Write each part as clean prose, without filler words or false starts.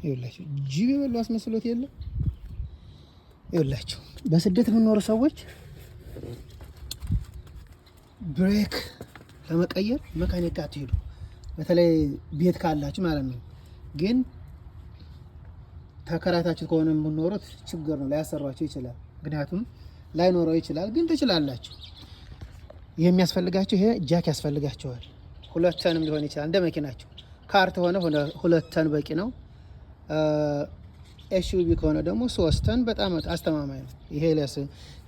ይኸውላችሁ ጅብ የበሉ አስመስሎት የለ። ይኸውላችሁ በስደት የምንኖሩ ሰዎች brake ለመቀየር መካኒክ ጋር አትሄዱ። በተለይ ቤት ካላችሁ ማለት ነው። ግን ተከራይታችሁ ከሆነ የምትኖሩት ችግር ነው፣ ላያሰሯችሁ ይችላል። ምክንያቱም ላይኖረው ይችላል። ግን ትችላላችሁ። ይሄ የሚያስፈልጋችሁ ይሄ ጃክ ያስፈልጋችኋል። 2 ተንም ሊሆን ይችላል እንደ መኪናችሁ። Car ከሆነ 2 ተን በቂ ነው። SUV ከሆነ ደግሞ 3 ተን በጣም አስተማማኝ ነው። ይሄ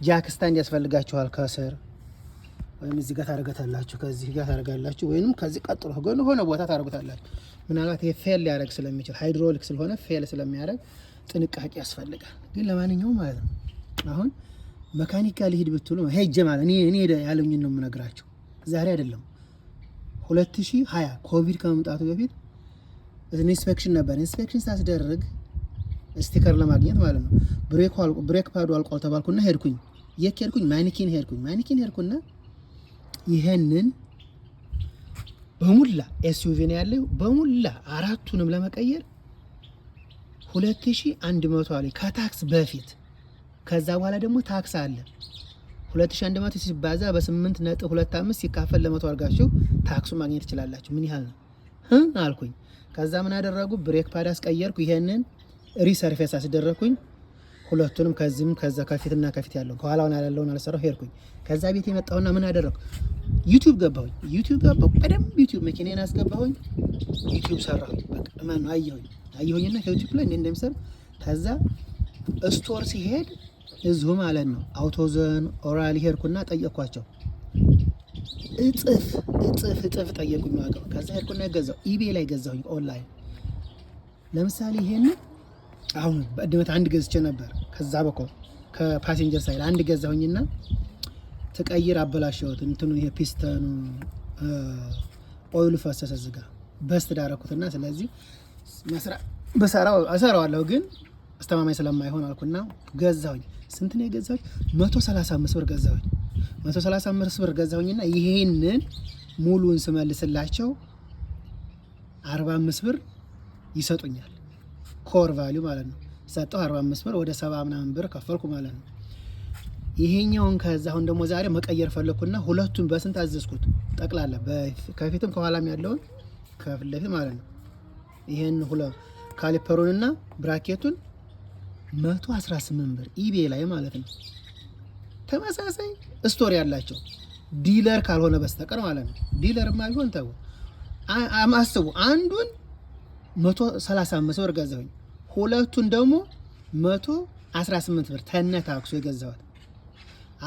jack stand ያስፈልጋችኋል ከስር ወይም እዚህ ጋር ታደርጋታላችሁ፣ ከዚህ ጋር ታደርጋላችሁ፣ ወይንም ከዚህ ቀጥሎ ጎን ሆነ ቦታ ታደርጉታላችሁ። ምናልባት ይሄ fail ሊያደርግ ስለሚችል፣ ሃይድሮሊክ ስለሆነ fail ስለሚያደርግ ጥንቃቄ ያስፈልጋል። ግን ለማንኛውም ማለት ነው አሁን መካኒክ ጋር ልሂድ ብትሉ ሄጀ ማለት እኔ ያለኝን ነው የምነግራቸው። ዛሬ አይደለም፣ 2020 ኮቪድ ከመምጣቱ በፊት inspection ነበር። Inspection ሳስደርግ sticker ለማግኘት ማለት ነው brake pad ኡ አልቋል ተባልኩና ሄድኩኝ። የት ሄድኩኝ? ማኒኪን ሄድኩኝ። ማኒኪን ሄድኩና ይሄንን በሙላ SUV ነው ያለው፣ በሙላ አራቱንም ለመቀየር 2100 አለኝ ከ tax በፊት። ከዛ በኋላ ደግሞ tax አለ። 2100 ሲባዛ በ8.25 ሲካፈል ለ100 አድርጋችሁ tax ኡ ማግኘት ትችላላችሁ። ምን ያህል ነው አልኩኝ። ከዛ ምን አደረጉ? Brake pad አስቀየርኩ። ይሄንን resurface አስደረግኩኝ። ሁለቱንም ከዚህም ከዛ ከፊትና ከፊት ያለው ከኋላውን ያለውን አልሰራው ሄድኩኝ። ከዛ ቤት የመጣሁና ምን አደረግኩ? YouTube ገባሁኝ። YouTube ገባሁ። በደንብ YouTube መኪናዬን አስገባሁኝ። YouTube ሰራሁኝ። በቃ ማነው አየሁኝ አየሁኝና ከ YouTube ላይ እንዴት እንደሚሰራ። ከዛ store ሲሄድ እዚሁ ማለት ነው AutoZone O'Reilly ሄድኩና ጠየቅኳቸው። እጥፍ እጥፍ እጥፍ ጠየቁኝ ዋጋው። ከዛ ሄድኩና ገዛው፣ eBay ላይ ገዛሁኝ ኦንላይን። ለምሳሌ ይሄንን አሁን በድመት አንድ ገዝቼ ነበር። ከዛ በኩል ከ passenger side አንድ ገዛሁኝና ትቀይር አበላሸሁት። እንትኑ ይሄ piston ኑ oil ኡ ፈሰሰ እዚህ ጋር burst ዳረኩትና ስለዚህ በሰራው እሰራዋለሁ ግን አስተማማኝ ስለማይሆን አልኩና ገዛሁኝ። ስንት ነው የገዛሁኝ? 135 ብር ገዛሁኝ። 135 ብር ገዛሁኝና ይሄንን ሙሉን ስመልስላቸው 45 ብር ይሰጡኛል። Core value ማለት ነው። ሰጠው 45 ብር፣ ወደ 70 ምናምን ብር ከፈልኩ ማለት ነው። ይሄኛውን ከዛ አሁን ደግሞ ዛሬ መቀየር ፈለኩና ሁለቱን በስንት አዘዝኩት? ጠቅላላ ከፊትም ከኋላም ያለውን ከፊት ለፊት ማለት ነው። ይሄን caliper ኡንና bracket ኡን 118 ብር eBay ላይ ማለት ነው። ተመሳሳይ store ያላቸው dealer ካልሆነ በስተቀር ማለት ነው። Dealer ማ ቢሆን ተው አስቡ። አንዱን 135 ብር ገዛሁኝ። ሁለቱን ደግሞ 118 ብር ከነ tax ኡ የገዛሁት።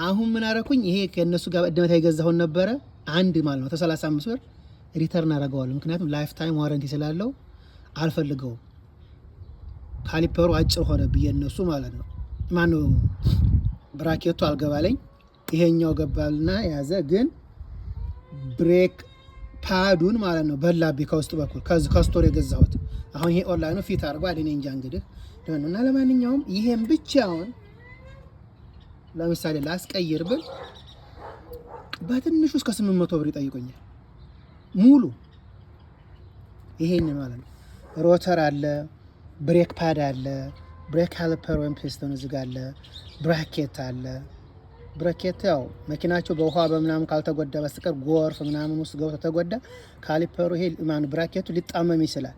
አሁን ምን አረኩኝ? ይሄ ከእነሱ ጋር በድመታ የገዛሁን ነበረ አንድ ማለት ነው 135 ብር return አደርገዋለሁ። ምክንያቱም lifetime warranty ስላለው አልፈልገውም። Caliper ኡ አጭር ሆነ ብዬ እነሱ ማለት ነው ማነው bracket ኡ አልገባለኝ። ይሄኛው ገባልና ያዘ። ግን brake pad ኡን ማለት ነው በላቢ ከውስጥ በኩል ከ store የገዛሁት። አሁን ይሄ online ኑ fit አድርጓል። እኔ እንጃ እንግዲህ እና ለማንኛውም ይሄን ብቻውን ለምሳሌ ላስቀይር ብል በትንሹ እስከ 800 ብር ይጠይቁኛል። ሙሉ ይሄን ማለት ነው። Rotor አለ፣ brake pad አለ፣ brake caliper ወይም ፒስተን እዚህ ጋር አለ፣ bracket አለ። Bracket ያው መኪናቸው በውሃ በምናምን ካልተጎዳ በስተቀር ጎርፍ ምናምን ውስጥ ገብቶ ተጎዳ caliper ኡ ይሄ ማነው bracket ኡ ሊጣመም ይችላል።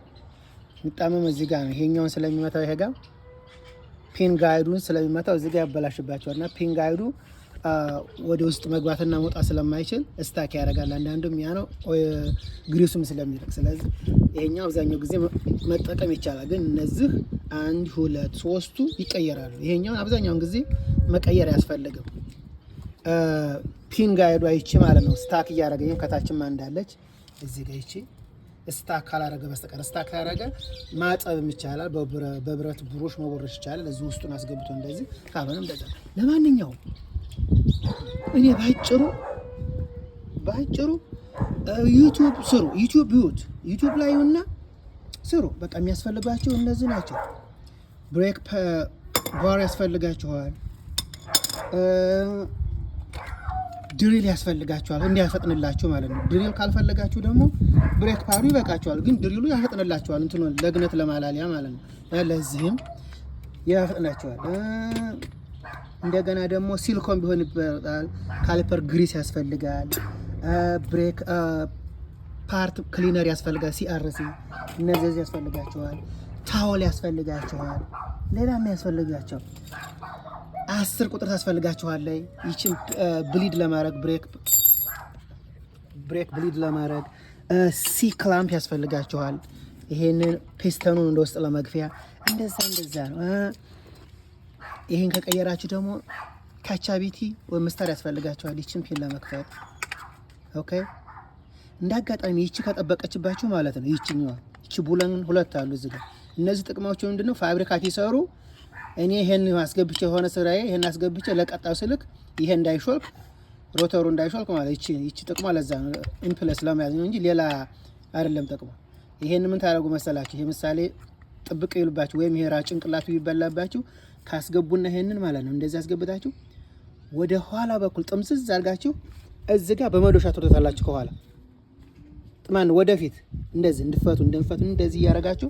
የሚጣመም እዚህ ጋር ነው። ይሄኛውን ስለሚመታው ይሄ ጋር pin guide ኡን ስለሚመታው እዚህ ጋር ያበላሽባቸዋል እና pin guide ኡ ወደ ውስጥ መግባትና መውጣት ስለማይችል stuck ያደርጋል። አንዳንዱም ያ ነው grease ኡም ስለሚለቅ፣ ስለዚህ ይሄኛው አብዛኛው ጊዜ መጠቀም ይቻላል። ግን እነዚህ አንድ ሁለት ሶስቱ ይቀየራሉ። ይሄኛውን አብዛኛውን ጊዜ መቀየር አያስፈልግም። Pin guide ኡ አይቺ ማለት ነው stuck እያደረገ ከታችም አንዳለች እዚህ ጋር ይቺ stuck ካላረገ በስተቀር፣ stuck ካላረገ ማጠብም ይቻላል። በብረት ብሩሽ መቦረሽ ይቻላል። እዚህ ውስጡን አስገብቶ እንደዚህ፣ ካልሆነም እንደዛ። ለማንኛውም እኔ ባጭሩ ባጭሩ YouTube ስሩ፣ YouTube ይዩት፣ YouTube ላይ እና ስሩ። በቃ የሚያስፈልጓቸው እነዚህ ናቸው። Brake bar ያስፈልጋችኋል። Drill ያስፈልጋችኋል እንዲያፈጥንላችሁ ማለት ነው። Drill ካልፈለጋችሁ ደግሞ brake pad ኡ ይበቃችኋል። ግን drill ኡ ያፈጥንላችኋል፣ እንትኑ ለግነት ለማላሊያ ማለት ነው። ለዚህም ያፈጥናችኋል። እንደገና ደግሞ silicone ቢሆን ይበቃል። Caliper grease ያስፈልጋል። Brake part cleaner ያስፈልጋል። CRC እነዚህ ያስፈልጋቸዋል። Towel ያስፈልጋቸዋል። ሌላም ያስፈልጋቸው 10 ቁጥር ታስፈልጋችኋል። ላይ ይችን bleed ለማድረግ፣ brake bleed ለማድረግ C clamp ያስፈልጋችኋል። ይሄንን ፒስተኑን እንደ ውስጥ ለመግፊያ እንደዛ እንደዛ ነው። ይሄን ከቀየራችሁ ደግሞ ካቻቢቲ ወይም ምስታር ያስፈልጋችኋል። ይችን pin ለመክፈት፣ okay። እንደ አጋጣሚ ይቺ ከጠበቀችባችሁ ማለት ነው። ይችኛዋ ይቺ ቡለን ሁለት አሉ እዚህ ጋር። እነዚህ ጥቅማቸው ምንድነው? ፋብሪካ ሲሰሩ እኔ ይሄን አስገብቼ የሆነ ስራዬ ይሄን አስገብቼ ለቀጣዩ ስልክ ይሄ እንዳይሾልክ፣ rotor ኡ እንዳይሾልክ ማለት ይቺ ጥቅሟ ለዛ ነው። In place ለመያዝ ነው እንጂ ሌላ አይደለም ጥቅሟ። ይሄን ምን ታደርጉ መሰላችሁ? ይሄ ምሳሌ ጥብቅ ይሉባችሁ ወይም ይሄ ራ ጭንቅላቱ ይበላባችሁ ካስገቡና ይሄንን ማለት ነው እንደዚህ አስገብታችሁ ወደ ኋላ በኩል ጥምዝዝ አድርጋችሁ እዚህ ጋር በመዶሻ ትወጣላችሁ። ከኋላ ማን ወደፊት እንደዚህ እንድፈቱ እንደምፈቱ እንደዚህ እያደረጋችሁ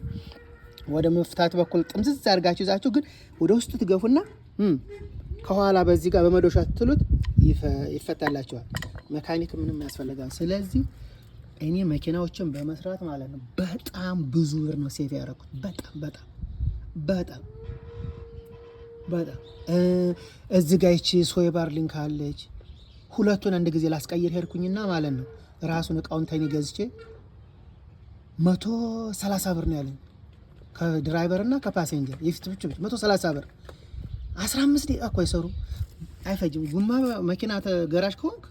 ወደ መፍታት በኩል ጥምዝዝ አድርጋችሁ ይዛችሁ ግን ወደ ውስጥ ትገፉና ከኋላ በዚህ ጋር በመዶሻ ትሉት ይፈታላችኋል። መካኒክ ምንም ያስፈልጋል። ስለዚህ እኔ መኪናዎችን በመስራት ማለት ነው በጣም ብዙ ብር ነው save ያደረኩት። በጣም በጣም በጣም በጣም። እዚህ ጋ ይቺ sway bar link አለች። ሁለቱን አንድ ጊዜ ላስቀይር ሄድኩኝና ማለት ነው ራሱን እቃውን ተኔ ገዝቼ 130 ብር ነው ያለኝ፣ ከ driver እና ከ passenger የፊት ብቻ 130 ብር። 15 ደቂቃ እኮ አይሰሩም፣ አይፈጅም። ጉማ መኪና ገራጅ ከሆንክ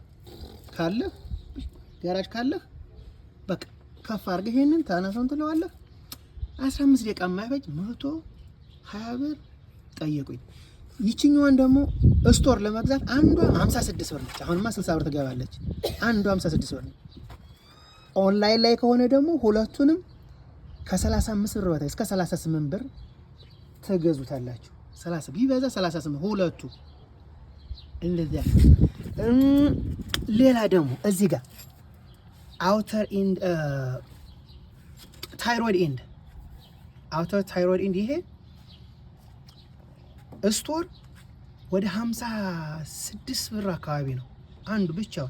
ካለህ፣ ገራጅ ካለህ በቃ ከፍ አድርገህ ይሄንን ታነሳውን ትለዋለህ። 15 ደቂቃ የማይፈጅ 120 ብር ጠየቁኝ። ይችኛዋን ደግሞ store ለመግዛት አንዷ 56 ብር ነች። አሁንማ 60 ብር ትገባለች። አንዷ 56 ብር ነች። ኦንላይን ላይ ከሆነ ደግሞ ሁለቱንም ከ35 ብር በታች እስከ 38 ብር ትገዙታላችሁ። 30 ቢበዛ 38 ሁለቱ እንደዚያ። ሌላ ደግሞ እዚህ ጋር outer end tie rod end፣ outer tie rod end ይሄ store ወደ 56 ብር አካባቢ ነው አንዱ ብቻው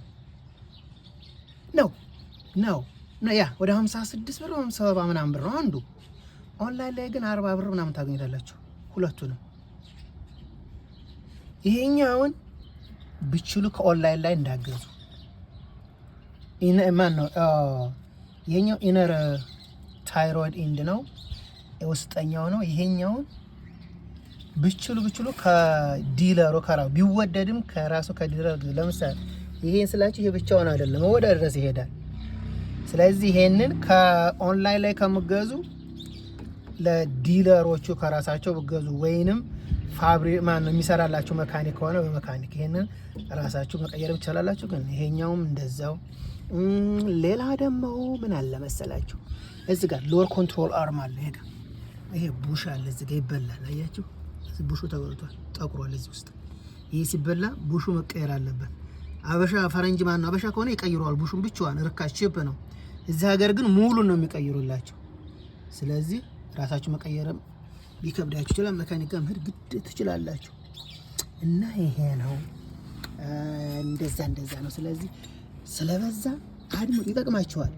ነው ነው yeah፣ ወደ 56 ብር ወይም 70 ምናምን ብር ነው አንዱ። ኦንላይን ላይ ግን 40 ብር ምናምን ታገኙታላችሁ ሁለቱንም። ይሄኛውን ብችሉ ከኦንላይን ላይ እንዳገዙ። ማን ነው ይሄኛው? Inner tie rod end ነው፣ የውስጠኛው ነው። ይሄኛውን ብችሉ ብችሉ ከ dealer ኡ ከራሱ ቢወደድም ከራሱ ከ dealer። ለምሳሌ ይሄን ስላችሁ ይሄ ብቻውን አይደለም፣ ወደ ድረስ ይሄዳል። ስለዚህ ይሄንን ከኦንላይን ላይ ከምገዙ ለ dealer ኦቹ ከራሳቸው ብገዙ ወይንም ፋብሪ ማን ነው የሚሰራላችሁ መካኒክ ከሆነ በመካኒክ ይሄንን ራሳችሁ መቀየር ትችላላችሁ። ግን ይሄኛውም እንደዛው። ሌላ ደግሞ ምን አለ መሰላችሁ? እዚህ ጋር lower control arm አለ። ይሄ ጋር ይሄ ቡሽ አለ እዚህ ጋር ይበላል። አያችሁ፣ ቡሹ ተበልቷል፣ ጠቁሯል። እዚህ ውስጥ ይሄ ሲበላ ቡሹ መቀየር አለበት። አበሻ ፈረንጅ ማን ነው አበሻ ከሆነ ይቀይረዋል። ቡሹን ብቻዋን ርካሽ cheap ነው። እዚህ ሀገር ግን ሙሉን ነው የሚቀይሩላቸው። ስለዚህ ራሳችሁ መቀየርም ሊከብዳችሁ ይችላል። መካኒክ ጋር መሄድ ግድ ትችላላችሁ። እና ይሄ ነው፣ እንደዛ እንደዛ ነው። ስለዚህ ስለበዛ አድምጡ፣ ይጠቅማችኋል።